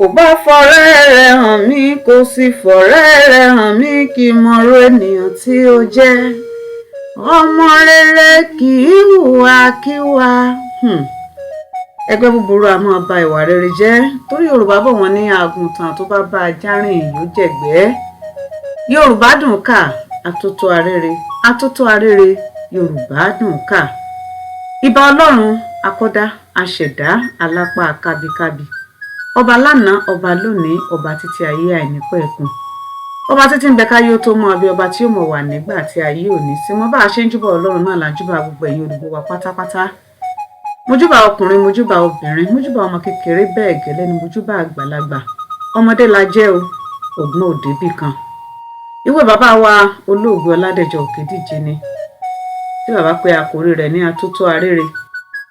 Ò bá fọ̀rẹ́ rẹ̀ hàn mí, kò sì fọ̀rẹ́ rẹ̀ hàn mí, kí n mọ̀rọ̀ ènìyàn tí ó jẹ́. Ọmọ rere kì í hùwàkiwà. Ẹgbẹ́ búburú a máa ba ìwà rere jẹ́, torí Yorùbá bọ̀ wọ́n ní àgùntàn tó bá bá ajá rìn yóò jẹ̀gbẹ́. Yorùbá dùn kà, atótó arére, atótó arére, Yorùbá dùn kà. Ìbà Ọlọ́run, akọ́dá, aṣẹ̀dá, alápá kábíkábí. Ọba lánàá, ọba lónìí, ọba títí ayé àìnípẹ̀kun. Ọba títí ń bẹ káyé ó tó mọ àbí ọba tí ó mọ̀ wà nígbà tí ayé ò ní sí mọ́. Bá a ṣe ń júbà Ọlọ́run náà là ń júbà gbogbo ẹ̀yin olùgbọ́ wa pátápátá. Mo júbà ọkùnrin, mo júbà obìnrin, mo júbà ọmọ kékeré, bẹ́ẹ̀ gẹ́lẹ́ ni mo júbà àgbàlagbà. Ọmọdé la jẹ́ o, ọgbọ́n ò débì kan. Ìwé bàbá wa olóògbé Ọládẹ̀jọ Òkèdíje ni tí bàbá pé àkórí rẹ̀ ní Atótó Arére.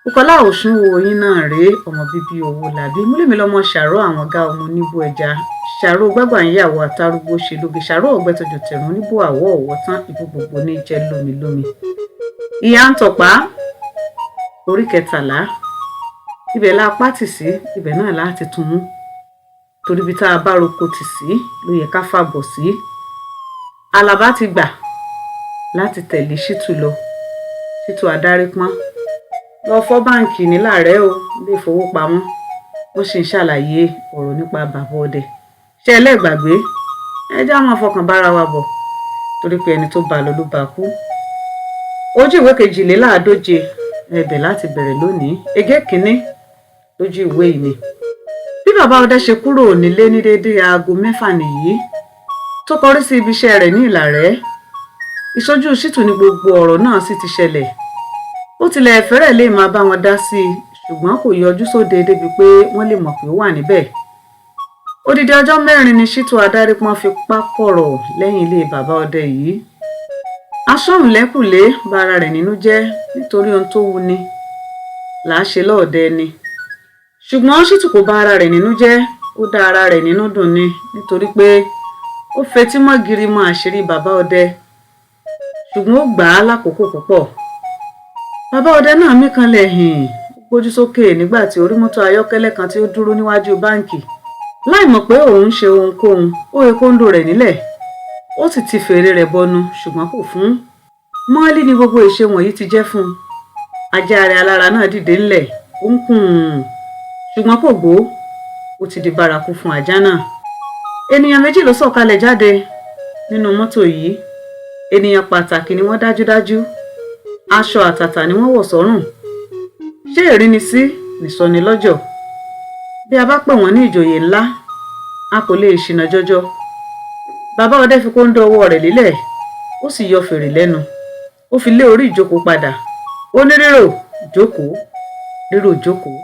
Bùkọ́lá Òṣùnwò yín náà rèé, ọmọ bíbí owó làbí múlẹ̀mí lọ́mọ ṣàró àwọn ọ̀gá ọmọ oníbó ẹja ṣàró gbàgbà ń yàwó àtàrúgbó ṣe lóge ṣàró ọ̀gbẹ́tọ̀jọ tẹ̀rùn oníbó àwọ̀ ọ̀wọ́ tán ìbú gbogbo ní jẹ́ lómilómi. Ìyá ń tọ̀pá orí 13, ibẹ̀ la pátì sí, ibẹ̀ náà láti tún mú, torí ibi tá a bá roko tì sí ló yẹ ká fàbọ̀ sí. Àlàbá ti gbà láti tẹ̀lé Ṣítù lọ. Ṣítù Adárípọ́n lọ fọ́ báǹkì nílàrẹ́ o, ilé ìfowópamọ́. Wọ́n sì ń ṣàlàyé ọ̀rọ̀ nípa bàbá ọdẹ. Ṣé ẹ lẹ́gbàgbé? Ẹ já máa fọkàn bára wa bọ̀, torí pé ẹni tó bá lọ ló bá kú. Ojú ìwé 42 ẹbẹ̀ láti bẹ̀rẹ̀ lónìí. Ege kínní lójú ìwé yìí ni. Bí bàbá ọdẹ ṣe kúrò nílé ní déédéé aago 6 nìyí tó kọrí sí ibi iṣẹ́ rẹ̀ ní Ìlàrẹ́. Ìṣojú Ṣítù ní gbogbo ọ̀rọ̀ náà sì ti ṣẹlẹ̀. Ó tilẹ̀ fẹ́rẹ̀ lè máa bá wọn dá sí i, ṣùgbọ́n kò yọjú sóde débi pé wọ́n lè mọ̀ pé ó wà níbẹ̀. Odidi ọjọ́ 4 ni Ṣítù Adárípọ́n fi pákọ̀rọ̀ lẹ́yìn ilé bàbá ọdẹ yìí. Aṣọ́hùnlẹ́kùlé ba ara rẹ̀ nínú jẹ́, nítorí ohun tó wuni là á ṣe lọ́ọ̀dẹ ni. Ṣùgbọ́n Ṣítù kò ba ara rẹ̀ nínú jẹ́, ó dá ara rẹ̀ nínú dùn ni, nítorí pé ó fetí mọ́gìrì mọ àṣírí bàbá ọdẹ, ṣùgbọ́n ó gbà á lákòókò púpọ̀. Bàbá ọdẹ náà mí kanlẹ̀ hìn, ó gbójú sókè nígbà tí ó rí mọ́tò ayọ́kẹ́lẹ́ kan tí ó dúró níwájú báǹkì. Láì mọ̀ pé òun ń ṣe ohunkóhun, ó he kóńdò rẹ̀ nílẹ̀, ó sì ti fèrè rẹ̀ bọnu, ṣùgbọ́n kò fún. Mọ́lí ni gbogbo ìṣe wọ̀nyí ti jẹ́ fún un. Ajá rẹ̀ alára náà dìde ńlẹ̀, ó ń kùn ún, ṣùgbọ́n kò gbó, ó ti di bárakú fún ajá náà. Ènìyàn méjì ló sọ̀kalẹ̀ jáde nínú mọ́tò yìí. Ènìyàn pàtàkì ni wọ́n dájúdájú. Aṣọ àtàtà ni wọ́n wọ̀ sọ́rùn. Ṣé ìrínisí nìsọnilọ́jọ̀? Bí a bá pè wọ́n ní ìjòyè ńlá, a kò lè ṣìnà jọjọ. Bàbá ọdẹ fi kóńdó ọwọ́ rẹ̀ lélẹ̀, ó sì yọ fèrè lẹ́nu. Ó fi lé orí ìjókòó padà. Ó ní rírò jókòó, rírò jókòó.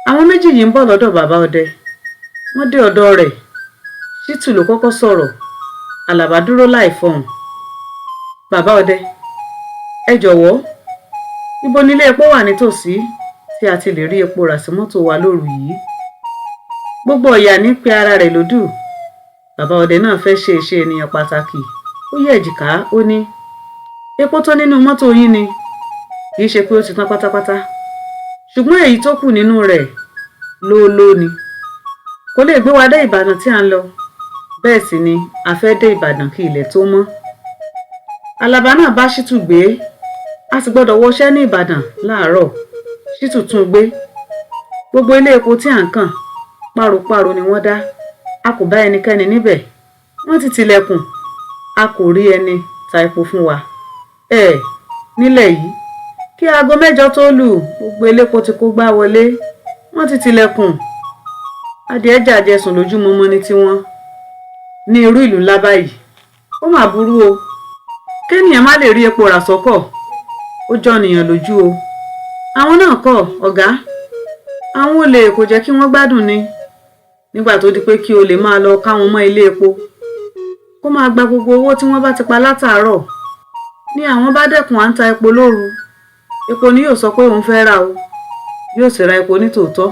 Àwọn méjì yìí ń bọ̀ lọ́dọ̀ bàbá ọdẹ. Wọ́n dé ọ̀dọ̀ rẹ̀. Ṣítù ló kọ́kọ́ sọ̀rọ̀. Àlàbá dúró láì fọhùn. Bàbá ọdẹ, ẹ jọ̀wọ́, ibo nílé epo wà nítòsí tí a ti lè rí epo rà sí mọ́tò wa lóru yìí? Gbogbo ọ̀yà ní pé ara rẹ̀ lódù. Bàbá ọdẹ náà fẹ́ ṣe ìṣe ènìyàn pàtàkì. Ó yẹ èjìká, ó ní epo tó nínú mọ́tò yín ni, kì í ṣe pé ó ti tán pátápátá, ṣùgbọ́n èyí tó kù nínú rẹ̀ lóólóó ni. Kò lè gbé wa dé Ìbàdàn tí à ń lọ. Bẹ́ẹ̀ sì ni a fẹ́ dé Ìbàdàn kí ilẹ̀ tó mọ́. Àlàbá náà bá Ṣítù gbé. A sì gbọ́dọ̀ wọṣẹ́ ní Ìbàdàn láàárọ̀. Ṣítù tún gbé. Gbogbo ilé epo tí à ń kàn, páropáro ni wọ́n dá. A kò bá ẹnikẹ́ni níbẹ̀. Wọ́n ti tilẹ̀kùn. A kò rí ẹni ta epo fún wa. Ẹ nílẹ̀ yìí, kí aago 8 tó lù, gbogbo elépo ti kó gbá wọlé. Wọ́n ti tilẹ̀kùn. Adìẹ jàjẹsùn lójúmọmọ ní tiwọn. Ní irú ìlú ńlá báyìí, ó mà burú o. Kéèyàn má lè rí epo rà sọ́kọ̀, ó jọnìyàn lójú o. Àwọn náà kọ́ ọ̀gá. Àwọn olè kò jẹ́ kí wọ́n gbádùn ni. Nígbà tó di pé kí olè máa lọ ká wọn mọ́ ilé epo, kó máa gba gbogbo owó tí wọ́n bá ti pa látàárọ̀, ní àwọn bá dẹ́kun à ń ta epo lóru. Epo ni yóò sọ pé òun fẹ́ rà o, yóò sì ra epo ní tòótọ́.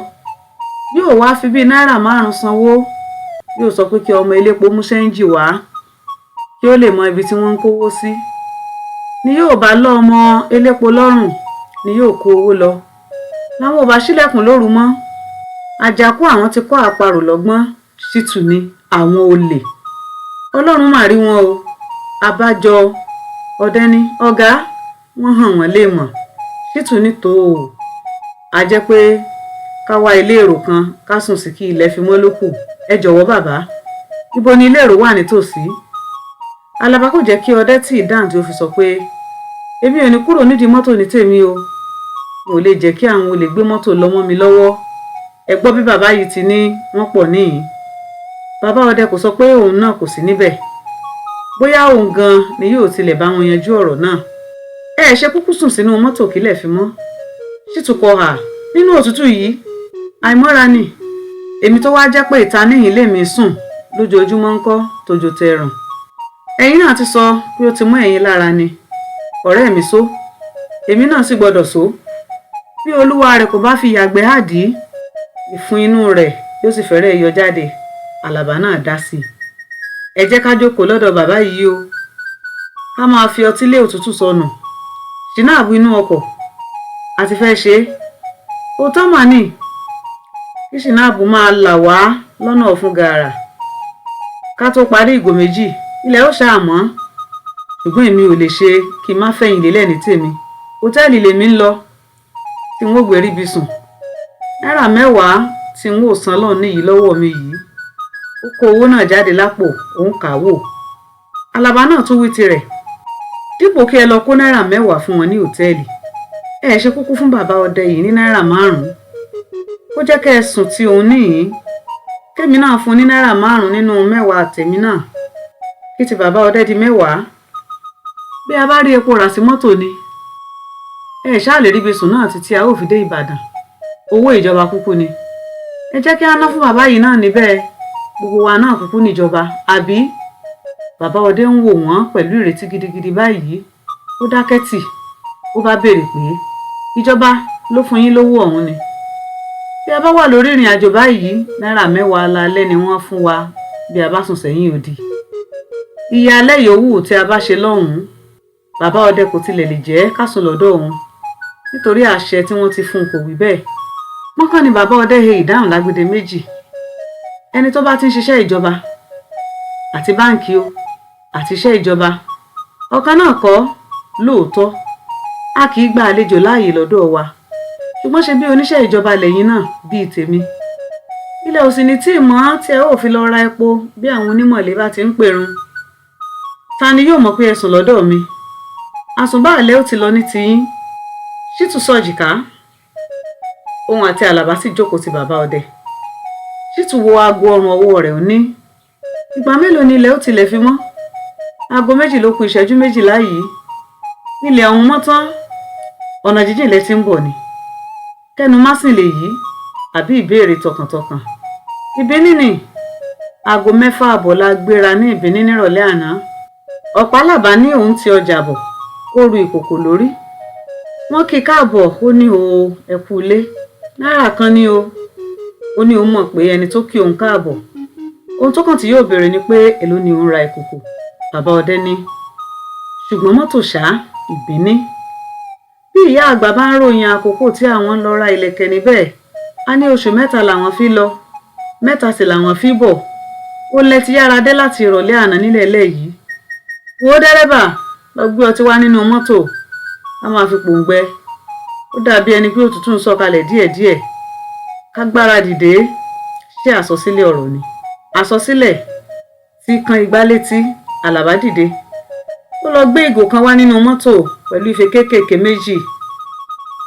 Yóò wá fi bíi náírà 5 sanwó, yóò sọ pé kí ọmọ elépo mú ṣẹ́ńjì wá kí ó lè mọ ibi tí wọ́n ń kówó sí. Ni yóò bá lọ́ ọmọ elépo lọ́rùn, ni yóò kó owó lọ. Làwọn ò bá ṣílẹ̀kùn lóru mọ́. Àjàkú àwọn ti kọ́ àparò lọ́gbọ́n. Ṣítù ni àwọn olè, Ọlọ́run mà rí wọn o. Abájọ, ọdẹ ní ọ̀gá wọ́n hàn wọ́n lè mọ̀. Ṣítù ní tó o, a jẹ́ pé ká wá ilé èrò kan ká sùn sí kí ilẹ̀ fi mọ́ lókù. Ẹ jọ̀wọ́ bàbá, ibo ni ilé èrò wà nítòsí? Àlàbá kò jẹ́ kí ọdẹ tí ì dáhùn tí ó fi sọ pé èmi ò ní kúrò nídìí mọ́tò ní tèmi o, n ò lè jẹ́ kí àwọn olè gbé mọ́tò lọ mọ́ mi lọ́wọ́. Ẹ gbọ́ bí bàbá yìí ti ní wọ́n pọ̀ níyìn. Bàbá ọdẹ kò sọ pé òun náà kò sí níbẹ̀, bóyá òun gan ni yóò tilẹ̀ bá wọn yanjú ọ̀rọ̀ náà. Ẹ ṣe kúkú sùn sínú mọ́tò kílẹ̀ fi mọ́. Ṣítù kọ hà nínú òtútù yìí, àìmọ́ra ni. Èmi tó wá jẹ́ pé ìta níhìn lèmi sùn lójoojúmọ́ ń kọ́ tójó tẹrùn. Ẹ̀yin náà ti sọ pé ó ti mọ́ ẹ̀yin lára ni. Ọ̀rẹ́ mi só, èmi náà sì gbọ́dọ̀ só. Bí olúwa rẹ̀ kò bá fi yàgbẹ́ hàdí, ìfun inú rẹ̀ yóò sì fẹ́rẹ̀ yọ jáde. Àlàbá náà dá sí i. Ẹ jẹ́ ká jókòó lọ́dọ̀ bàbá yìí o, ká máa fi ọtí lé òtútù sọnù. Ṣìnáàbù inú ọkọ̀ àti fẹ́ ṣe é. Òótọ́ mà ní kí ṣìnáàbù máa là wá lọ́nà ọ̀fun gàrà. Ká tó parí ìgò méjì, ilẹ̀ ó ṣáà mọ́. Ṣùgbọ́n èmi ò lè ṣe kí n má fẹ̀yìn lélẹ̀ ní tèmi. Òtẹ́ẹ̀lì lèmi ń lọ tí n ó gbé ríbi sùn. Náírà 10 tí n ó san lọ́ọ̀ níyì lọ́wọ́ mi yìí. Ó kó owó náà jáde lápò, òun kà á wò. Àlàbá náà tún wí tirẹ̀. Dípò kí ẹ lọ kó náírà 10 fún wọn ní òtẹ́ẹ̀lì, ẹ ṣe kúkú fún bàbá ọdẹ yìí ní náírà 5. Ó jẹ́ kẹ́ ẹ sùn tí òun níyìn. Kémi náà fún ní náírà 5 nínú 10 tèmi náà. Kí ti bàbá ọdẹ di 10. Bí a bá rí epo rà sí mọ́tò ni, ẹ ṣáà lè ríbi sùn náà títí a ó fi dé Ìbàdàn. Owó ìjọba kúkú ni. Ẹ jẹ́ kí á ná fún bàbá yìí náà níbẹ̀. Gbogbo wa náà kúkú níjọba, àbí? Bàbá ọdẹ ń wò wọ́n pẹ̀lú ìrètí gidigidi báyìí. Ó dákẹ́ tì, ó bá béèrè pé ìjọba ló fún yín lówó ọ̀hún ni. Bí a bá wà lórí ìrìn àjò báyìí, náírà 10 alaalẹ́ ni wọ́n fún wa bí a bá sùn sẹ́yìn odi. Iye alẹ́ yòówù tí a bá ṣe lọ́hùn-ún, bàbá ọdẹ kò tilẹ̀ lè jẹ́ ká sùn lọ́dọ̀ òun nítorí àṣẹ tí wọ́n ti fún un kò wí bẹ́ẹ̀. Mọ́kàn ni bàbá ọdẹ he ìdáhùn lágbede méjì. Ẹni tó bá ti ń ṣiṣẹ́ ìjọba àti báǹkì o àti iṣẹ́ ìjọba, ọ̀kan náà kọ́ lóòótọ́. A kì í gba àlejò láàyè lọ́dọ̀ wa, ṣùgbọ́n ṣe bí oníṣẹ́ ìjọba lẹ́yìn náà bíi tèmi. Ilẹ̀ ò sì ní tí ì mọ́ tí ẹ ó fi lọ ra epo bí àwọn onímọ̀lé bá ti ń pèrun. Ta ni yóò mọ̀ pé ẹ sùn lọ́dọ̀ mi? Àsùnbáàlẹ́ ó ti lọ ní tiyín. Ṣítù sọ̀jìká. Òun àti Àlàbá sì jókòó ti bàbá ọdẹ. Ṣítù wo aago ọrùn ọwọ́ rẹ̀, ó ní ìgbà mélòó ni ilẹ̀ ó tilẹ̀ fi mọ́? Aago 2 ló kù ìṣẹ́jú 12 yìí. Ilẹ̀ ọ̀hún mọ́ tán. Ọ̀nà jíjìn lẹ ti ń bọ̀ ni. Kẹ́nu má sì lè yí àbí ìbéèrè tọkàntọkàn. Ìbíní ni. Aago 6:30 la gbéra ní Ìbíní nírọ̀lẹ́ àná. Ọ̀pálábá ní òun ti ọjà bọ̀, ó ru ìkòkò lórí. Wọ́n kí i káàbọ̀, ó ní o ẹ kú ilé. Náírà kan ní o. Ó ní òun mọ̀ pé ẹni tó kí òun káàbọ̀, ohun tó kàn tí yóò béèrè ni pé èló ni òun ra ìkòkò. Bàbá ọdẹ ní ṣùgbọ́n mọ́tò ṣá Ìbíní. Bí ìyá àgbà bá ń ròyìn àkókò tí àwọn ń lọ ra ìlẹ̀kẹ̀ níbẹ̀, á ní oṣù 3 làwọn fi lọ, 3 sì làwọn fi bọ̀. Ó lẹ ti yára dé láti ìrọ̀lẹ́ àná nílẹ̀ ẹlẹ́ yìí. Wo dẹ́rẹ́bà, lọ gbé ọtí wá nínú mọ́tò, a máa fi pòǹgbẹ. Ó dàbí ẹni pé òtútù ń sọ̀kalẹ̀ díẹ̀díẹ̀. Ká gbára dìde, ṣé àsọsílẹ̀ ọ̀rọ̀ ni? Àsọsílẹ̀ tí kan igbá létí. Àlàbá dìde. Ó lọ gbé ìgò kan wá nínú mọ́tò pẹ̀lú ife kéékèèké méjì.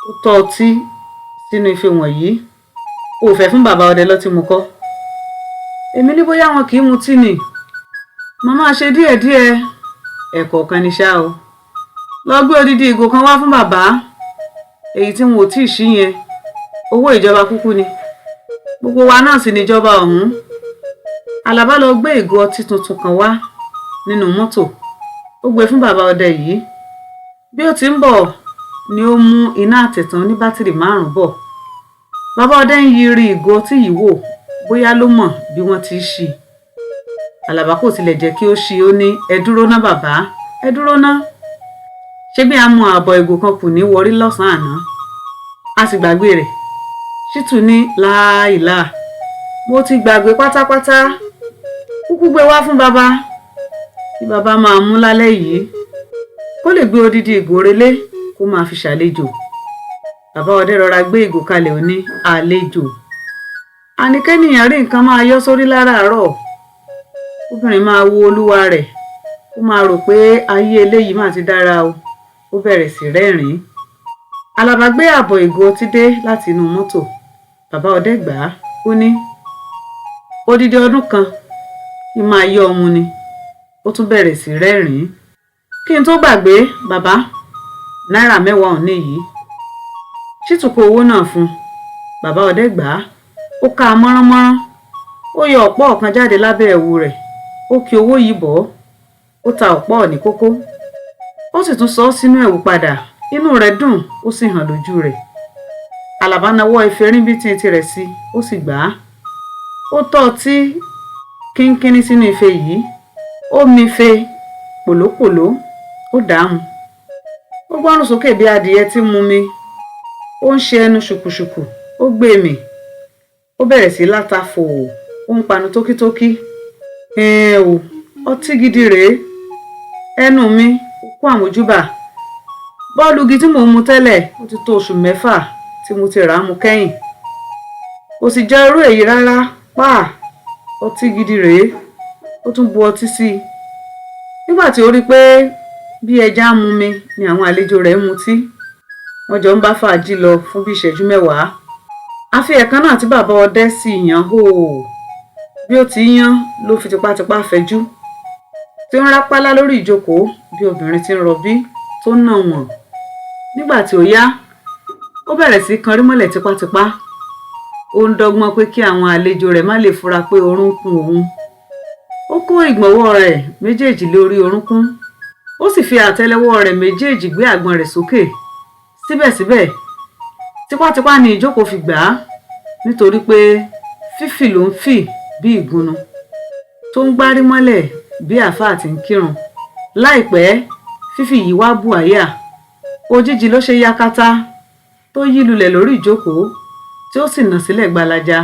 Ó tọ́ ọtí sínú ife wọ̀nyí. Ó fẹ́ fún bàbá ọdẹ lọ́tí mu kọ́. Èmi ní bóyá wọn kì í mutí ni. Màmá ṣe díẹ̀díẹ̀. Ẹ̀kọ̀ọ̀kan ni ṣá o. Lọ gbé odidi ìgò kan wá fún bàbá. Èyí tí wọn ò tíì ṣí yẹn. Owó ìjọba kúkú ni. Gbogbo wa náà sì níjọba ọ̀hún. Àlàbá lọ gbé ìgò ọtí tuntun kan wá nínú mọ́tò. Ó gbé fún bàbá ọdẹ yìí. Bí ó ti ń bọ̀ ni ó mú iná àtẹ̀tàn ní bátìrì 5 bọ̀. Bàbá ọdẹ ń yiri ìgò ọtí yìí wò bóyá ló mọ̀ bí wọ́n ti ṣí. Àlàbá kò tilẹ̀ jẹ́ kí ó ṣí. Ó ní ẹ dúró ná bàbá, ẹ dúró ná. Ṣé bí a mú ààbọ̀ ìgò kan kù ní Wọrí lọ́sàn-án àná? A sì gbàgbé rẹ̀. Ṣítù ní láìláà, mo ti gbàgbé pátápátá. Kúkú gbé wá fún bàbá kí bàbá máa mú lálẹ́ yìí, kó lè gbé odidi ìgò relé kó máa fi ṣàlejò. Bàbá ọdẹ rọra gbé ìgò kalẹ̀, ó ní àlejò. Àníkẹ́nìyàn rí nǹkan máa yọ́ sórí láràárọ̀, obìnrin máa wo olúwa rẹ̀, ó máa rò pé ayé eléyìí mà ti dára o. Ó bẹ̀rẹ̀ sí rẹ́rìn-ín. Àlàbá gbé ààbọ̀ ìgò ọtí dé láti inú mọ́tò. Bàbá ọdẹ gbà á, ó ní odidi ọdún kan kí n máa yọ́ ọmú ni. Ó tún bẹ̀rẹ̀ sí rẹ́rìn-ín. Kí n tó gbàgbé bàbá, náírà 10 ò ní yìí. Ṣítù kó owó náà fún un. Bàbá ọdẹ gbà á, ó ká a mọ́ránmọ́rán. Ó yọ ọ̀pọ̀ ọ̀kan jáde lábẹ́ ẹ̀wù rẹ̀, ó kí owó yìí bọ̀ ọ́, ó ta ọ̀pọ̀ ní kókó, ó sì tún sọ ọ́ sínú ẹ̀wù padà. Inú rẹ̀ dùn, ó sì hàn lójú rẹ̀. Àlàbá nawọ́ ife ríńbítì tirẹ̀ sí, ó sì gbà á. Ó tọ́ ọtí kínkínní sínú ife yìí, ó mi ife pòlópòló, ó dàá mu. Ó gbọ́rùn sókè bí adìyẹ tí ń mumi. Ó ń ṣe ẹnu ṣùkùṣùkù, ó gbé mì. Ó bẹ̀rẹ̀ sí láta fòò, ó ń panu tókítókí. Ẹ̀ẹ́n o, ọtí gidi rèé. Ẹnu mi ó kó àmójúbà. Bọ́ọ̀lù igi tí mò ń mu tẹ́lẹ̀, ó ti tó oṣù 6 tí mo ti rà á mu kẹ́yìn. Kò sì jọ irú èyí rárá. Páà, ọtí gidi rèé. Ó tún bu ọtí sí i. Nígbà tí ó rí i pé bí ẹja ń mumi ni àwọn àlejò rẹ̀ ń mutí, wọ́n jọ ń bá fàájì lọ fún bí ìṣẹ́jú 10. Àfi ẹ̀ẹ̀kan náà tí bàbá ọdẹ sì yàn hóò. Bí ó ti yán ló fi tipátipá fẹjú, tí ó ń rápálá lórí ìjókòó bí obìnrin tí ń rọbí tó ń nà wọ̀n. Nígbà tí ó yá, ó bẹ̀rẹ̀ sí kanrí mọ́lẹ̀ tipátipá. Ó ń dọ́gbọ́n pé kí àwọn àlejò rẹ̀ má lè fura pé oorun ń kun òun. Ó kó ìgbọ̀nwọ́ rẹ̀ méjèèjì lé orí orúnkún, ó sì fi àtẹ́lẹwọ́ rẹ̀ méjèèjì gbé àgbọ̀n rẹ̀ sókè. Síbẹ̀síbẹ̀, tipátipá ni ìjókòó fi gbà á, nítorí pé fífì ló ń fì bí ìgúnnu tó ń gbárí mọ́lẹ̀ bí àáfàá tí ń kírun. Láìpẹ́, fífì yìí wá bù àyà. Òjijì ló ṣe yakata tó yí lulẹ̀ lórí ìjókòó, tí ó sì nà sílẹ̀ gbalaja,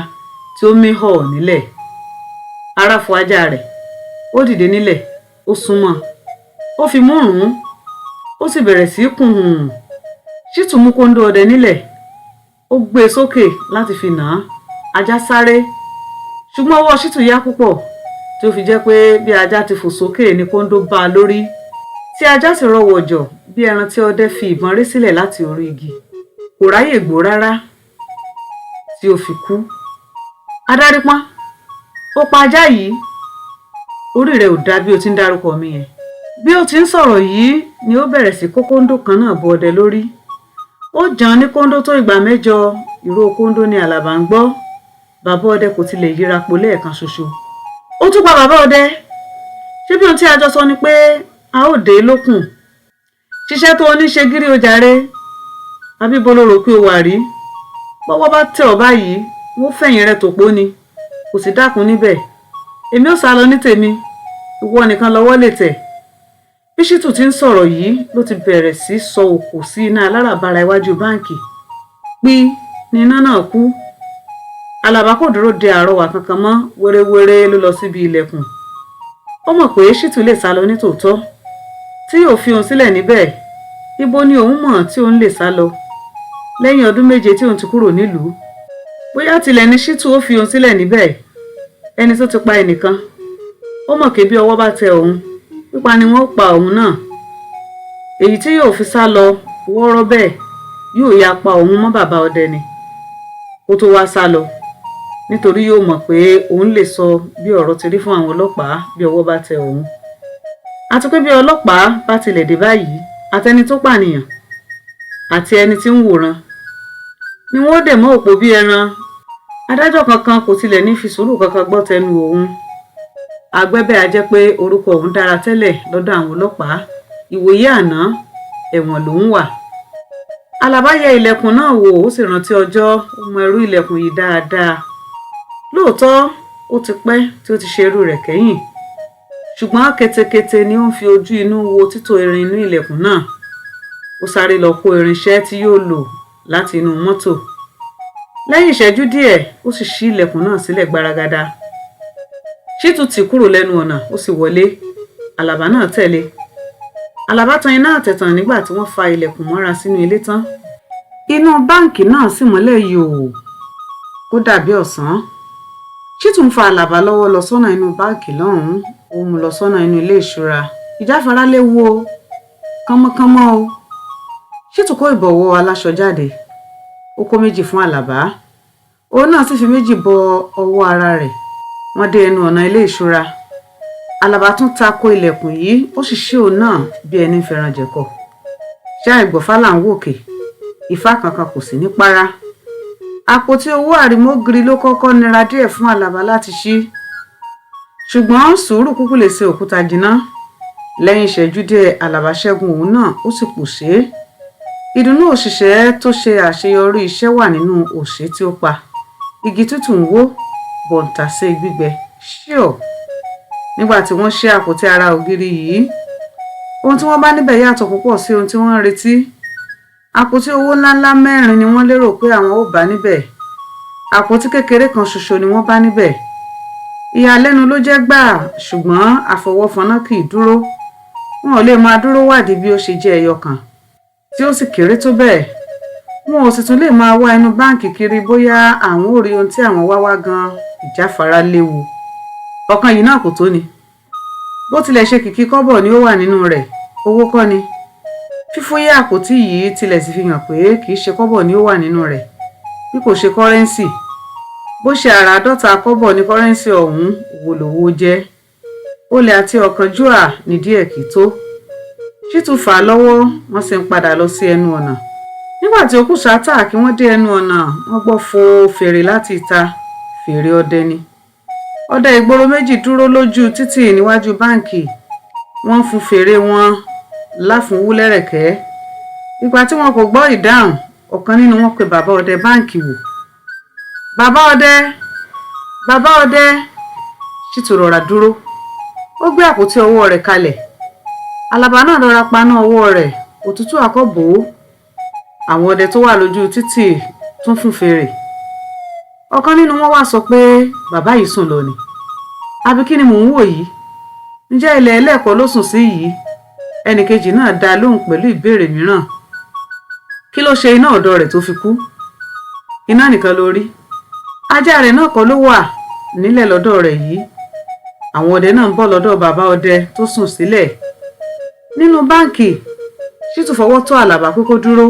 tí ó mí họ̀ nílẹ̀. Ara fo ajá rẹ̀, ó dìde nílẹ̀, ó súnmọ́, ó fi mú rùn ún, ó sì bẹ̀rẹ̀ sí í kùn hùn. Ṣítù mú kóńdó ọdẹ nílẹ̀, ó gbé e sókè láti fi nà á. Ajá sáré, ṣùgbọ́n ọwọ́ Ṣítù yá púpọ̀, tí ó fi jẹ́ pé bí ajá ti fò sókè ní kóńdó bá a lórí, tí ajá sì rọ wọ̀jọ̀ bí ẹran tí ọdẹ fi ìbọn ré sílẹ̀ láti orí igi. Kò ráyè gbó rárá tí ó fi kú. Adárípọ́n, ó pa ajá yìí, orí rẹ̀ ò dá bí o ti ń dárúkọ mi yẹn. Bí ó ti ń sọ̀rọ̀ yìí ni ó bẹ̀rẹ̀ sí kó kóńdó kan náà bọ ọdẹ lórí. Ó jàn án ní kóńdó tó ìgbà 8. Ìró kóńdó ni Àlàbá ń gbọ́. Bàbá ọdẹ kò tilẹ̀ yíra po lẹ́ẹ̀kan ṣoṣo. Ó tún pa bàbá ọdẹ. Ṣé bí ohun tí a jọ sọ ni pé a ó dé lókùn? Ṣiṣẹ́ tó o ní ṣe gírí o jàre. Àbí bo lo rò pé o wà rí? Bọ́wọ́ bá tẹ̀ ọ́ báyìí, wọ́n fẹ̀yìn rẹ tòpó ni. Kò sì dákun níbẹ̀. Èmi ó sá lọ ní tèmi. Ìwọ nìkan lọ́wọ́ lè tẹ̀. Bí Ṣítù ti ń sọ̀rọ̀ yìí ló ti bẹ̀rẹ̀ sí sọ òkò sí iná aláràbarà iwájú báǹkì. Pí ni iná náà kú. Àlàbá kò dúró de àrọwà kankan mọ́, wéréwéré ló lọ síbi ilẹ̀kùn. Ó mọ̀ pé Ṣítù lè sá lọ ní tòótọ́, tí yóò fi òun sílẹ̀ níbẹ̀. Ibo ni òun mọ̀ tí òun lè sá lọ lẹ́yìn ọdún 7 tí òun ti kúrò nílùú? Bóyá tilẹ̀ ni Ṣítù ó fi òun sílẹ̀ níbẹ̀, ẹni tó ti pa ẹnìkan. Ó mọ̀ pé bí ọwọ́ bá tẹ òun, pípa ni wọ́n ó pa òun náà. Èyí tí yóò fi sá lọ wọ́ọ́rọ́ bẹ́ẹ̀ yóò ya pa òun mọ́ bàbá ọdẹ ni kó tó wá sá lọ, nítorí yóò mọ̀ pé òun lè sọ bí ọ̀rọ̀ ti rí fún àwọn ọlọ́pàá bí ọwọ́ bá tẹ òun. Àti pé bí ọlọ́pàá bá tilẹ̀ dé báyìí, àtẹni tó pànìyàn àti ẹni tí ń wòran ni wọ́n ó dè mọ́ òpó bí ẹran. Adájọ́ kankan kò tilẹ̀ ní fi sùúrù kankan gbọ́ tẹnu òun. Agbẹ́bẹ́ á jẹ́ pé orúkọ òun dára tẹ́lẹ̀ lọ́dọ̀ àwọn ọlọ́pàá. Ìwòye àná, ẹ̀wọ̀n lòún wà. Àlàbá yẹ ilẹ̀kùn náà wò, ó sì rántí ọjọ́. Ó mọ irú ilẹ̀kùn yìí dáadáa. Lóòótọ́, ó ti pẹ́ tí ó ti ṣe irú rẹ̀ kẹ́yìn, ṣùgbọ́n ketekete ni ó ń fi ojú inú wo títò irin inú ilẹ̀kùn náà. Ó sáré lọ kó irinṣẹ́ tí yóò lò láti inú mọ́tò. Lẹ́yìn ìṣẹ́jú díẹ̀, ó sì ṣí ilẹ̀kùn náà sílẹ̀ gbaragada. Ṣítù tì kúrò lẹ́nu ọ̀nà, ó sì wọlé. Àlàbá náà tẹ̀lé. Àlàbá tan iná àtẹ̀tàn nígbà tí wọ́n fa ilẹ̀kùn mọ́ra sínú ilé tán. Inú báǹkì náà sì mọ́lẹ̀ yòò, ó dàbí ọ̀sán. Ṣítù ń fa Àlàbá lọ́wọ́ lọ sọ́nà inú báǹkì lọ́hùn-ún, ó mú lọ sọ́nà inú ilé ìṣura. Ìjáfara léwu o, kánmọ́kánmọ́ o. Ṣítù kó ìbọ̀wọ́ aláṣọ jáde, ó kó méjì fún Àlàbá, òun náà sì fi méjì bọ ọwọ́ ara rẹ̀. Wọ́n dé ẹnu ọ̀nà ilé ìṣura. Àlàbá tún tako ilẹ̀kùn yìí, ó sì ṣí òun náà bí ẹni ń fẹ́ràn jẹ̀kọ. Ṣé àìgbọ̀fá là ń wòkè? Ifá kankan kò sí ní párá. Àpótí owó àrímógiri ló kọ́kọ́ nira díẹ̀ fún Àlàbá láti ṣí. Ṣùgbọ́n sùúrù kúkú lè ṣe òkúta jiná. Lẹ́yìn ìṣẹ́jú díẹ̀, Àlàbá ṣẹ́gun òun náà, ó sì pòṣé. Ìdùnnú òṣìṣẹ́ tó ṣe àṣeyọrí iṣẹ́ wà nínú òṣé tí ó pa. Igi tútù ń wó, bọ̀ǹtàsé gbígbẹ. Ṣíọ̀! Nígbà tí wọ́n ṣí àpótí ara ògiri yìí, ohun tí wọ́n bá níbẹ̀ yàtọ̀ púpọ̀ sí ohun tí wọ́n ń retí. Àpótí owó ńláńlá mẹ́rin ni wọ́n lérò pé àwọn ó bá níbẹ̀. Àpótí kékeré kan ṣoṣo ni wọ́n bá níbẹ̀. Ìyàlẹ́nu ló jẹ́ gbà, ṣùgbọ́n àfọwọ́fọnná kì í dúró. Wọn ò lè máa dúró wádìí bí ó ṣe jẹ́ ẹyọ kan, tí ó sì kéré tó bẹ́ẹ̀. Wọn ò sì tún lè máa wá inú báǹkì kiri bóyá àwọn ò rí ohun tí àwọn wá wá gan. Ìjáfara léwu. Ọ̀kan yìí náà kò tó ni. Bó tilẹ̀ ṣe kìkì kọ́bọ̀ ni ó wà nínú rẹ̀, owó kọ́ ni. Fífúyẹ́ àpótí yìí tilẹ̀ sì fi hàn pé kì í ṣe kọ́bọ̀ ni ó wà nínú rẹ̀, bí kò ṣe kọ́rẹ́ńsì. Bó ṣe àràádọ́ta kọ́bọ̀ ní kọ́rẹ́ńsì ọ̀hún, owó lówó jẹ́. Olè àti ọ̀kánjúà ní díẹ̀ kì í tó. Ṣítù fà á lọ́wọ́, wọ́n sì ń padà lọ sí ẹnu ọ̀nà. Nígbà tí ó kù sáátà kí wọ́n dé ẹnu ọ̀nà, wọ́n gbọ́ fo fèrè láti ìta, fèrè ọdẹ ni. Ọdẹ ìgboro méjì dúró lójú títì níwájú báǹkì. Wọ́n ń fún fèrè wọn láfúnwú lẹ́rẹ̀kẹ́. Ìgbà tí wọn kò gbọ́ ìdáhùn, ọ̀kan nínú wọn pe bàbá ọdẹ báǹkì wò. Bàbá ọdẹ! Bàbá ọdẹ! Ṣítù rọra dúró. Ó gbé àpótí ọwọ́ rẹ̀ kalẹ̀. Àlàbá náà rọra paná ọwọ́ rẹ̀, òtútù àkọ́bò. Àwọn ọdẹ tó wà lójú títì tún fún fèrè. Ọ̀kan nínú wọn wá sọ pé bàbá yìí sùn lọ ni. Àbí kí ni mò ń wò yìí? Ǹjẹ́ ilẹ̀ ẹlẹ́ẹ̀kọ́ ló sùn sí yìí? Ẹnìkejì náà dá a lóhùn pẹ̀lú ìbéèrè mìíràn. Kí ló ṣe iná ọ̀dọ̀ rẹ̀ tó fi kú? Iná nìkan ló rí. Ajá rẹ̀ náà kọ́ ló wà nílẹ̀ lọ́dọ̀ rẹ̀ yìí. Àwọn ọdẹ náà ń bọ̀ lọ́dọ̀ bàbá ọdẹ tó sùn sílẹ̀. Nínú báǹkì, Ṣítù fọwọ́ tó Àlàbá pé kó dúró.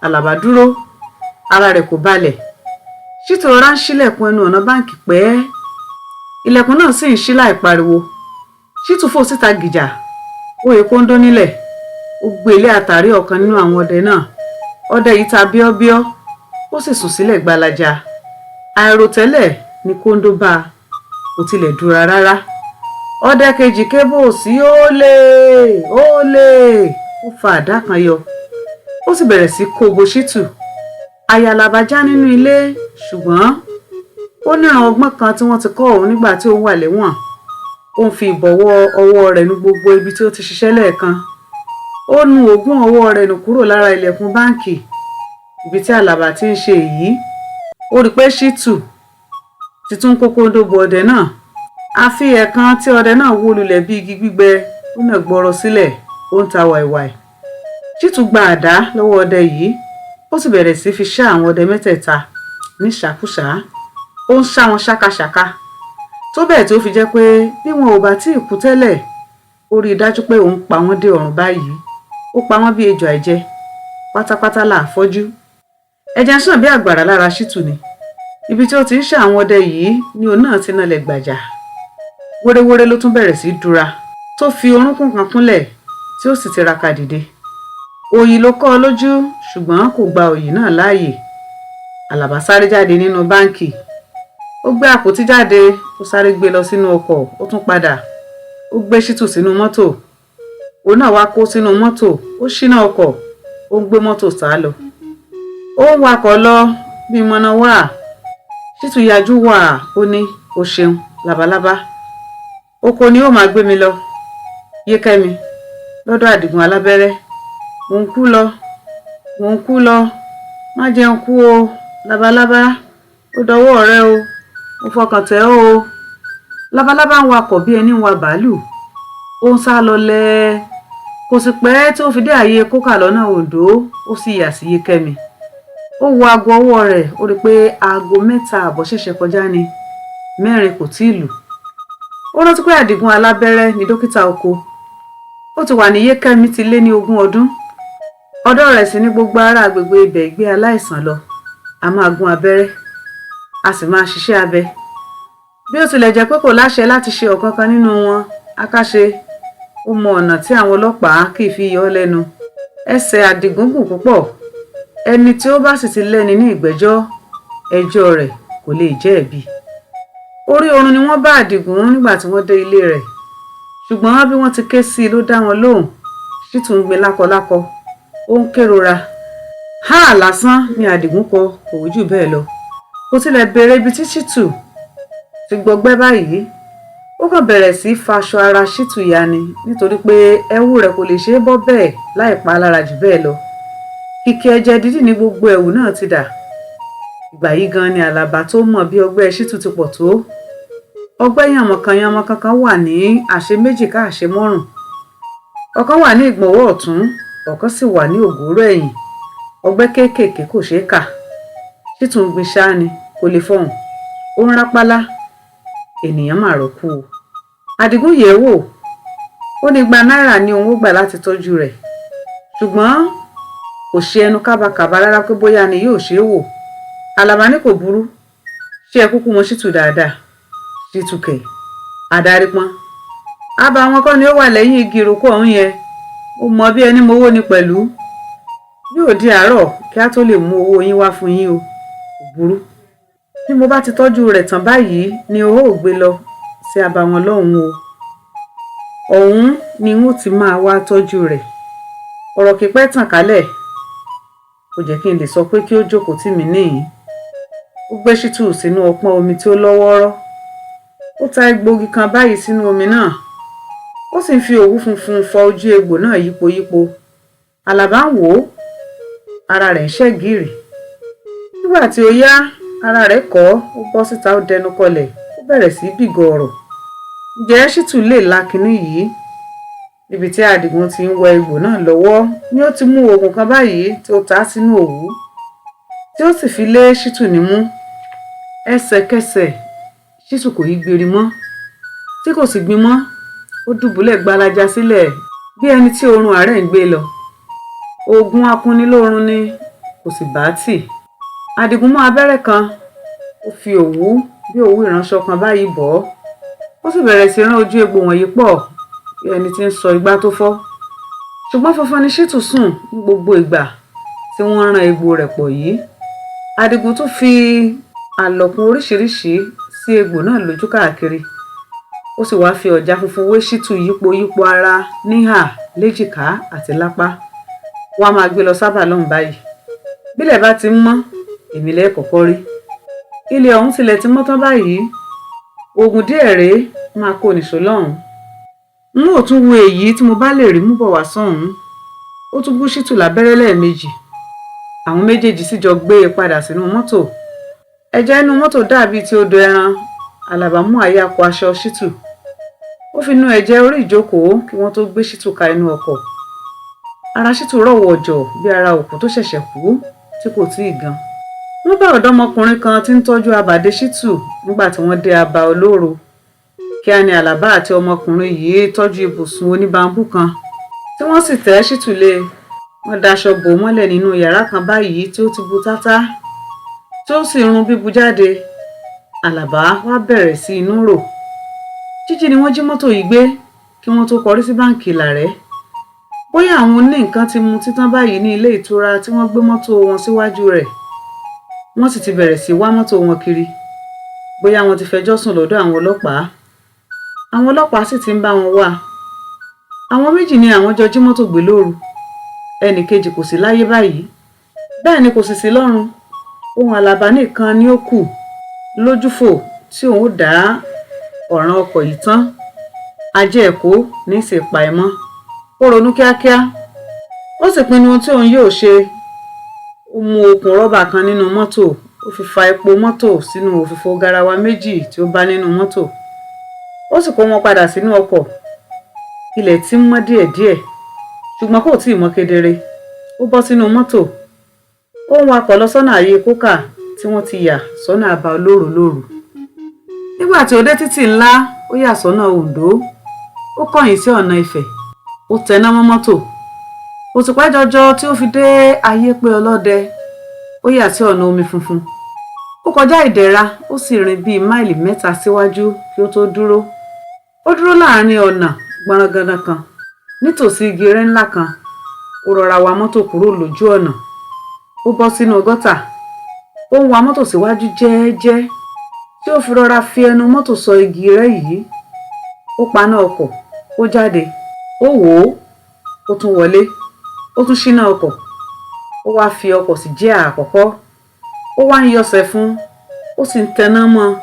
Àlàbá dúró. Ara rẹ̀ kò balẹ̀. Ṣítù rọra ń ṣílẹ̀kùn ẹnu ọ̀nà báǹkì pẹ́. Ilẹ̀kùn náà sì ń ṣí láì pariwo. Ṣítù fò síta gìjà. Ó yẹ kóńdó nílẹ̀. Ó gbé ilé àtàrí ọ̀kan nínú àwọn ọdẹ náà. Ọdẹ yìí ta bíọ́bíọ́, ó sì sùn sílẹ̀ gbalaja. Àìròtẹ́lẹ̀ ni kóńdó bá a, kò tilẹ̀ dúra rárá. Ọdẹ kejì kébò sí olè! Olè! Ó fa àdá kan yọ. Ó sì bẹ̀rẹ̀ sí kó bo Ṣítù. Àyà Àlàbá já nínú ilé, ṣùgbọ́n ó níran ọgbọ́n kan tí wọ́n ti kọ́ òun nígbà tí òun wà lẹ́wọ̀n. Ó ń fi ìbọ̀wọ́ ọwọ́ rẹ̀ nu gbogbo ibi tí ó ti ṣiṣẹ́ lẹ́ẹ̀kan. Ó nu òógùn ọwọ́ rẹ̀ nù kúrò lára ilẹ̀kùn báǹkì. Ibi tí Àlàbá ti ń ṣe èyí, ó rí pé Ṣítù ti tún kó kóńdó bo ọdẹ náà. Àfi ẹ̀ẹ̀kan tí ọdẹ náà wó lulẹ̀ bí igi gbígbẹ, ó nà gbọrọ sílẹ̀, ó ń ta wàìwàì. Ṣítù gba àdá lọ́wọ́ ọdẹ yìí, ó sì bẹ̀rẹ̀ sí fi ṣá àwọn ọdẹ mẹ́tẹ̀ẹ̀ta ní ṣàkúṣà. Ó ń ṣá wọn ṣákaṣàka. Tó bẹ́ẹ̀ tí ó fi jẹ́ pé bí wọn ò bá tí ì kú tẹ́lẹ̀, ó rí i dájú pé òun pa wọ́n dé ọ̀run báyìí. Ó pa wọ́n bí ejò àìjẹ. Pátápátá là á fọ́jú. Ẹ̀jẹ̀ ń ṣàn bí àgbàrá lára Ṣítù ni. Ibi tí ó ti ń ṣá àwọn ọdẹ yìí ni òun náà ti nalẹ̀ gbàjà. Wéréwéré ló tún bẹ̀rẹ̀ sí dúra, tó fi orúnkún kan kúnlẹ̀ tí ó sì tiraka dìde. Òòyì ló kọ́ ọ lójú, ṣùgbọ́n kò gba òòyì náà láàyè. Àlàbá sáré jáde nínú báǹkì. Ó gbé àpótí jáde, ó sáré gbé lọ sínú ọkọ̀, ó tún padà. Ó gbé Ṣítù sínú mọ́tò. Òun náà wá kó sínú mọ́tò, ó ṣíná ọkọ̀, ó ń gbé mọ́tò sá lọ. Ó ń wakọ̀ lọ bí mọ̀nà wà. Ṣítù yajú wà, ó ní, o ṣeun, labalábá. Oko ni ó máa gbé mi lọ. Yékẹ́mi, lọ́dọ̀ Àdìgún alábẹ́rẹ́. Mò ń kú lọ, mò ń kú lọ. Má jẹun kú o, Labalábá, ó dọwọ́ rẹ o, mo fọkàn tẹ̀ ọ́ o. Labalábá ń wakọ̀ bí ẹni ń wa bàálù, ó ń sá lọ lẹ́ẹ́. Kò sì pẹ́ tí ó fi dé ààyè kókà lọ́nà Oǹdó, ó sì yà sí Yékẹ́mi. Ó wo aago ọwọ́ rẹ̀, ó rí i pé aago 3:30 ṣẹ̀ṣẹ̀ kọjá ni, 4 kò tíì lù. Ó rántí pé Àdìgún alábẹ́rẹ́ ni dókítà oko. Ó ti wà ní Yékẹ́mi ti lé ní 20 ọdún. Ọ̀dọ̀ rẹ̀ sì ní gbogbo ará agbègbè ibẹ̀ gbé aláìsàn lọ. A máa gún abẹ́rẹ́, a sì máa ṣiṣẹ́ abẹ. Bí ó tilẹ̀ jẹ́ pé kò láṣẹ láti ṣe ọ̀kankan nínú wọn, akáṣe, ó mọ ọ̀nà tí àwọn ọlọ́pàá kì í fi yọ ọ́ lẹ́nu. Ẹsẹ̀ Àdìgún gùn púpọ̀. Ẹni tí ó bá sì ti lẹ́ni ní ìgbẹ́jọ́, ẹjọ́ rẹ̀ kò lè jẹ́ ẹ̀bi. Orí oorun ni wọ́n bá Àdìgún nígbà tí wọ́n dé ilé rẹ̀. Ṣùgbọ́n bí wọ́n ti ké sí i ló dá wọn lóhùn. Ṣítù ń gbin lákọlákọ, ó ń kérora. Háà lásán ni Àdìgún kọ, kò wí jù bẹ́ẹ̀ lọ. Kò tilẹ̀ béèrè ibi tí Ṣítù ti gbọgbẹ́ báyìí. Ó kàn bẹ̀rẹ̀ sí í faṣọ ara Ṣítù ya ni, nítorí pé ẹ̀wù rẹ̀ kò lè ṣe é bọ́ bẹ́ẹ̀ láì pa á lára jù bẹ́ẹ̀ lọ. Kìkì ẹ̀jẹ̀ dídì ní gbogbo ẹ̀wù náà ti dà. Ìgbà yìí gan ni Àlàbá tó mọ̀ bí ọgbẹ́ Ṣítù ti pọ̀ tó. Ọgbẹ́ yànmọ̀kànyànmọ̀kàn kan wà ní àṣẹ méjì ká àṣẹ mọ́rùn. Ọ̀kan wà ní ìgbọ̀nwọ́ ọ̀tún, ọ̀kan sì wà ní ògúrò ẹ̀yìn. Ọgbẹ́ kéékèèké kò ṣeé kà. Ṣítù ń gbin ṣáá ni, kò lè fọhùn. Ó ń rápálá, ènìyàn mà rọ́kú o. Àdìgún yẹ̀ ẹ́ wò. Ó ní 2 náírà ni òun ó gbà láti tọ́jú rẹ̀. Ṣùgbọ́n kò ṣe ẹnu kábàkàbà rárá pé bóyá ni yóò ṣe é wò. Àlàbá ní kò burú. Ṣé ẹ kúkú mọ Ṣítù dáadáa? Ṣítù kẹ̀, adarí pọ́n. Àbá wọn kọ́ ni ó wà lẹ́yìn igi ìrókò ọ̀hún yẹn. Ó mọ bí ẹni mowó ni pẹ̀lú. Yóò di àárọ̀ kí a tó lè mú owó yín wá fún yín o. Kò burú. Bí mo bá ti tọ́jú rẹ̀ tán báyìí ni o ó gbé lọ sí abà wọn lọ́hùn o. Ọ̀hún ni n ó ti máa wá tọ́jú rẹ̀. Ọ̀rọ̀ kì í pẹ́ tàn kálẹ̀. Kò jẹ́ kí n lè sọ pé kí ó jókòó tì mí níhìn-ín. Ó gbé Ṣítù sínú ọpọ́n omi tí ó lọ́wọ́ọ́rọ́. Ó ta egbògi kan báyìí sínú omi náà. Ó sì ń fi òwú funfun fọ ojú egbò náà yípoyípo. Àlàbá ń wò ó, ara rẹ̀ ń ṣẹ́gìrì. Nígbà tí ó yá, ara rẹ̀ kọ́, ó bọ́ síta, ó dẹnu kọlẹ̀, ó bẹ̀rẹ̀ sí í bìgọ̀ ọ̀rọ̀. Ǹjẹ́ Ṣítù lè la kinní yìí? Níbi tí Àdìgún ti ń wẹ egbò náà lọ́wọ́ ni ó ti mú oògùn kan báyìí tí ó ta sínú òwú, tí ó sì fi lé Ṣítù nímú. Ẹsẹ̀kẹsẹ̀ Ṣítù kò yí gbiri mọ́. Tí kò sì gbin mọ́, ó dùbúlẹ̀ gbalaja sílẹ̀ bí ẹni tí oorun àárẹ̀ ń gbé lọ. Oògùn akunnilóorun ni, kò sì bá tì. Àdìgún mú abẹ́rẹ́ kan, ó fi òwú bí òwú ìránṣọ kan báyìí bọ̀ ọ́. Ó sì bẹ̀rẹ̀ sí rán ojú egbò wọ̀nyí pọ̀ bí ẹni tí ń sọ igbá tó fọ́. Ṣùgbọ́n funfun ni Ṣítù sùn ní gbogbo ìgbà tí wọ́n rán egbò rẹ̀ pọ̀ yìí. Àdìgún tún fi àlọ̀kùn oríṣiríṣi sí egbò náà lójú káàkiri. Ó sì wá fi ọ̀já funfun wé Ṣítù yípo yípo ara níhà, léjìká àti lápá. Wọ́n á máa gbé lọ sábà lọ́hùn báyìí. Bílẹ̀ bá ti ń mọ́, èmi lẹ́ẹ̀ kọ́kọ́ rí. Ilé ọ̀hún tilẹ̀ ti mọ́ tán báyìí. Oògùn díẹ̀ rèé, máa kó nìṣó lọ́hùn. N ó tún wo èyí tí mo bá lè rí mú bọ̀ wá sọ́hùn. Ó tún gún Ṣítù lábẹ́rẹ́ lẹ́ẹ̀mejì. Àwọn méjèèjì sì jọ gbé e padà sínú mọ́tò. Ẹ̀jẹ̀ inú mọ́tò dàbí ti odò ẹran. Àlàbá mú àyà kó aṣọ Ṣítù. Ó fi nu ẹ̀jẹ̀ orí ìjókòó kí wọ́n tó gbé Ṣítù ka inú ọkọ̀. Ara Ṣítù rọ̀ wọ̀jọ̀ bí ara òkú tó ṣẹ̀ṣẹ̀ kú tí kò tíì gan. Wọ́n bá ọ̀dọ́mọkùnrin kan tí ń tọ́jú abàdé Ṣítù nígbà tí wọ́n dé abà olóro. Kíá ni Àlàbá àti ọmọkùnrin yìí tọ́jú ibùsùn oníbambú kan tí wọ́n sì tẹ́ Ṣítù lé. Wọ́n daṣọ bò mọ́lẹ̀ nínú yàrá kan báyìí tí ó ti bu tátá, tí ó sì run bíbu jáde. Àlàbá wá bẹ̀rẹ̀ sí inú rò. Jíjí ni wọ́n jí mọ́tò yìí gbé kí wọ́n tó kọrí sí báǹkì Ìlàrẹ́. Bóyá àwọn oní nǹkan ti mu títán báyìí ní ilé ìtura tí wọ́n gbé mọ́tò wọn síwájú rẹ̀. Wọ́n sì ti bẹ̀rẹ̀ sí wá mọ́tò wọn kiri. Bóyá wọ́n ti fẹjọ́ sùn lọ́dọ̀ àwọn ọlọ́pàá. Àwọn ọlọ́pàá sì ti ń bá wọn wá. Àwọn méjì ni àwọn jọ jí mọ́tò gbé lóru. Ẹnì kejì kò sí láyé báyìí. Bẹ́ẹ̀ ni kò sì sí lọ́run. Ohun Àlàbá nìkan ni ó kù lójúfò tí òun ó dá ọ̀ràn ọkọ̀ yìí tán. Ajé Èkó ní í sì pa ẹ̀ mọ́. Ó ronú kíákíá. Ó sì pinnu ohun tí òun yóò ṣe. Ó mú okùn rọ́bà kan nínú mọ́tò, ó ó fi fa epo mọ́tò sínú òfìfo garawa méjì tí ó bá nínú mọ́tò. Ó sì kó wọn padà sínú ọkọ̀. Ilẹ̀ ti ń mọ́ díẹ̀díẹ̀, ṣùgbọ́n kò tíì mọ́ kedere. Ó bọ́ sínú mọ́tò, ó ń wakọ̀ lọ sọ́nà ààyè kókà tí wọ́n ti yà sọ́nà àbá olóòrò lóru. Nígbà tí ó dé títì ńlá, ó yà sọ́nà Oǹdó, ó kọ̀yìn sí ọ̀nà Ifẹ̀, ó tẹná mọ́ mọ́tò. Kò sì pẹ́ jọjọ tí ó fi dé ayé pé ọlọ́dẹ, ó yà sí ọ̀nà omi funfun. Ó kọjá Ìdẹ̀ra, ó sì rìn bíi máìlì 3 síwájú kí ó tó dúró. Ó dúró láàrin ọ̀nà gbọ̀nrangandan kan nítòsí igi eré ńlá kan. Ó rọra wa mọ́tò kúrò lójú ọ̀nà, ó bọ́ sínú gọ́tà. Ó ń wa mọ́tò síwájú jẹ́ẹ́jẹ́ tí ó fi rọra fi ẹnu mọ́tò sọ igi eré yìí. Ó paná ọkọ̀, ó jáde, ó wò ó, ó tún wọlé, ó tún ṣíná ọkọ̀. Ó wá fi ọkọ̀ sí jíà àkọ́kọ́, ó wá ń yọsẹ̀ fún, ó sì ń tẹná mọ́.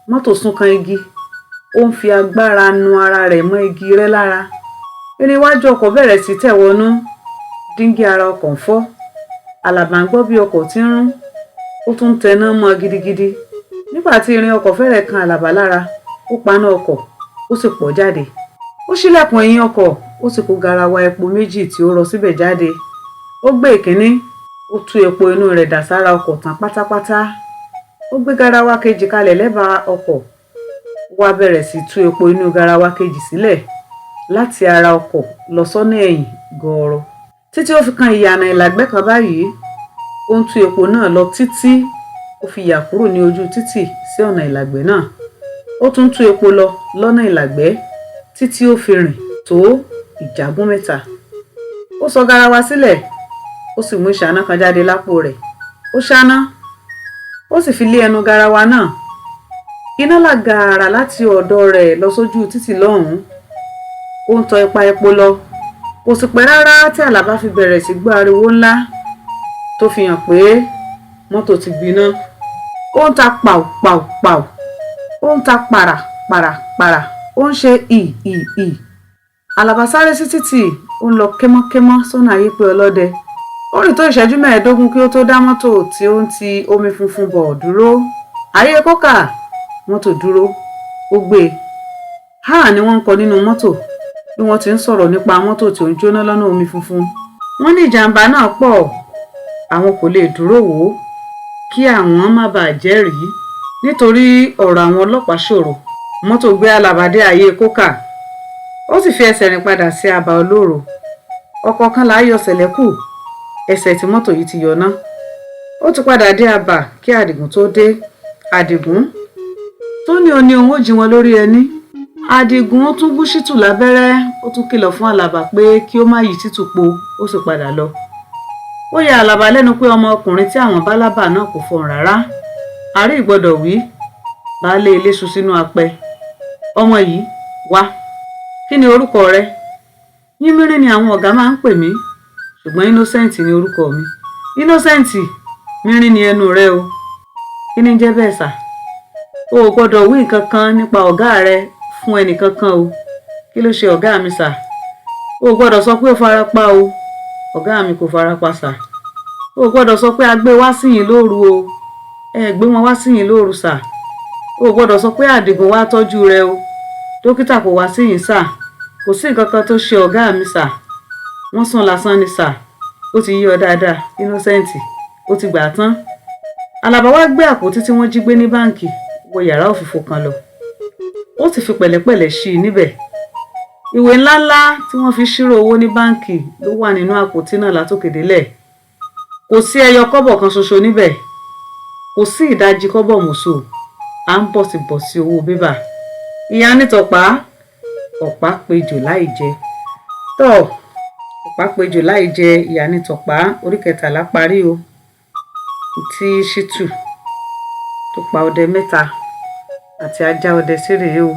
Mọ́tò sún kan igi, ó ń fi agbára nu ara rẹ̀ mọ́ igi rẹ́ lára. Irin iwájú ọkọ̀ bẹ̀rẹ̀ sí tẹ̀wọ́nú, díngí ara ọkọ̀ ń fọ́. Àlàbá ń gbọ́ bí ọkọ̀ ti ń rún, ó tún ń tẹná mọ́ gidigidi. Nígbà tí irin ọkọ̀ fẹ́rẹ̀ kan Àlàbá lára, ó paná ọkọ̀, ó sì pọ̀ jáde. Ó ṣílẹ̀kùn ẹ̀yìn ọkọ̀, ó sì kó garawa epo méjì tí ó rọ síbẹ̀ jáde. Ó gbé ìkíní, ó tú epo inú rẹ̀ dà sára ọkọ̀ tán pátápátá. Ó gbé garawa kejì kalẹ̀ lẹ́bàá ọkọ̀. Ó wá bẹ̀rẹ̀ sí tú epo inú garawa kejì sílẹ̀ láti ara ọkọ̀ lọ sọ́nà ẹ̀yìn gọ̀ọ̀rọ̀ títí ó fi kan ìyànà ìlàgbẹ́ kan báyìí. Ó ń tú epo náà lọ títí ó fi yà kúrò ní ojú títì sí ọ̀nà ìlàgbẹ́ náà. Ó tún tú epo lọ lọ́nà ìlàgbẹ́ títí ó fi rìn tó ìjágún 3. Ó sọ garawa sílẹ̀, ó sì mú ìṣáná kan jáde lápò rẹ̀. Ó ṣáná, ó sì fi lé ẹnu garawa náà. Iná là gààrà láti ọ̀dọ̀ rẹ̀ lọ sójú títì lọ́hùn-ún. Ó ń tọ ipa epo lọ. Kò sì pẹ́ rárá tí Àlàbá fi bẹ̀rẹ̀ sí gbọ́ ariwo ńlá tó fi hàn pé mọ́tò ti gbiná. Ó ń ta pàù pàù pàù, ó ń ta pàrà pàrà pàrà, ó ń ṣe ì ì ì. Àlàbá sáré sí títì, ó ń lọ kémọ́kémọ́ sọ́nà ayé pé ọlọ́dẹ. Ó rìn tó ìṣẹ́jú 15 kí ó tó dá mọ́tò tí ó ń ti omi funfun bọ̀ dúró. Ayé kókà, mọ́tò dúró, ó gbé e. Háà ni wọ́n ń kọ nínú mọ́tò bí wọ́n ti ń sọ̀rọ̀ nípa mọ́tò tí ó ń jóná lọ́nà omi funfun. Wọ́n ní ìjàmbá náà pọ̀, àwọn kò lè dúró wò ó kí àwọn má bàa jẹ́rìí nítorí ọ̀rọ̀ àwọn ọlọ́pàá ṣòro. Mọ́tò gbé Àlàbá dé ayé kókà, ó sì fi ẹsẹ̀ rìn padà sí àbá olóró. Ọkọ̀ kan là á yọ sẹ̀lẹ́kù, ẹsẹ̀ tí mọ́tò yìí ti yọ ná. Ó ti padà dé àbá kí Àdìgún tó dé. Àdìgún tó ní òní òun ó jí wọn lórí ẹní. Àdìgún tún gún Ṣítù lábẹ́rẹ́, ó tún kìlọ̀ fún Àlàbá pé kí ó má yí Ṣítù po, ó sì padà lọ. Ó ya Àlàbá lẹ́nu pé ọmọkùnrin tí àwọn bá lábà náà kò fọhùn rárá. Àrí ìgbọ́dọ̀ wí, baálé ilé ṣu sínú apẹ. Ọmọ yìí, wá, kí ni orúkọ rẹ? Yínmírín ni àwọn ọ̀gá máa ń pè mí, ṣùgbọ́n Innocent ni orúkọ mi. Innocent, mírín ni ẹnu rẹ o. Kí ni jẹ́ bẹ́ẹ̀ sà? O ò gbọ́dọ̀ wí nǹkan kan nípa ọ̀gá rẹ fún ẹnìkankan o. Kí ló ṣe ọ̀gá mi sà? O ò gbọ́dọ̀ sọ pé ó fara pa o. Ọ̀gá mi kò fara pa sà. O ò gbọ́dọ̀ sọ pé a gbé wá síyìn lóru o. Ẹ gbé wọn wá síyìn lóru sà. O ò gbọ́dọ̀ sọ pé Àdìgún wá tọ́jú rẹ o. Dókítà kò wá síyìn sà. Kò sí nǹkan kan tó ṣe ọ̀gá mi sà. Wọ́n sùn lásán ni sà. Ó ti yí ọ dáadáa, Innocent. Ó ti gbà á tán. Àlàbá wá gbé àpótí tí wọ́n jí gbé ní báǹkì wọ yàrá òfìfo kan lọ. Ó sì fi pẹ̀lẹ́pẹ̀lẹ́ ṣí i níbẹ̀. Ìwé ńláńlá tí wọ́n fi ṣírò owó ní báǹkì ló wà nínú àpótí náà látòkè délẹ̀. Kò sí ẹyọ kọ́bọ̀ kan ṣoṣo níbẹ̀. Kò sí ìdajì kọ́bọ̀ mọ̀ṣọ́. À ń bọ̀sibọ̀sí owó bébà. Ìyá nítọ̀pá, ọ̀pá péjò láì jẹ. Tọ́, ọ̀pá péjò láì jẹ, ìyá nítọ̀pá, orí 13 parí o. Tí Ṣítù tó pa ọdẹ 3 àti ajá ọdẹ sí rèé o,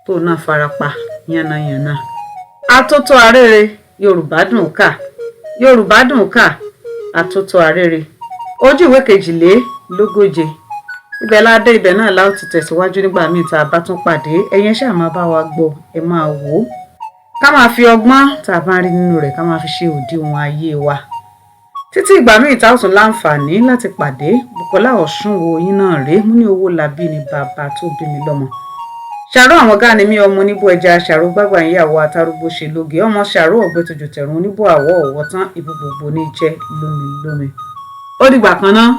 tó náà farapa yánnayànna. Atótó arére, Yorùbá dùn kà. Yorùbá dùn kà. Atótó arére. Ojú ìwé 42. Ibẹ̀ la dé, ibẹ̀ náà la ó ti tẹ̀síwájú nígbà míì tá a bá tún pàdé. Ẹ̀yin ṣáà máa bá wa gbọ́, ẹ máa wò ó. Ká máa fi ọgbọ́n tá a bá rí nínú rẹ̀ ká máa fi ṣe òdiwọ̀n ayé wa. Títí ìgbà míì tá ò tún láǹfààní láti pàdé, Bùkọ́lá Ọ̀ṣunwó yín náà rèé. Mú ní owó làbí ni bàbá tó bí mi lọ́mọ. Ṣàró àwọn gáà ni mí, ọmọ oníbó ẹja, ṣàró gbàgbà ìyàwó àtàrúgbó ṣe lóge, ọmọ ṣàró ọ̀gbẹ́tòjò tẹ̀rùn oníbó àwọ̀ ọ̀wọ́ tán, ibú gbogbo ní jẹ́ lómi lómi. Ó dìgbà kan náà.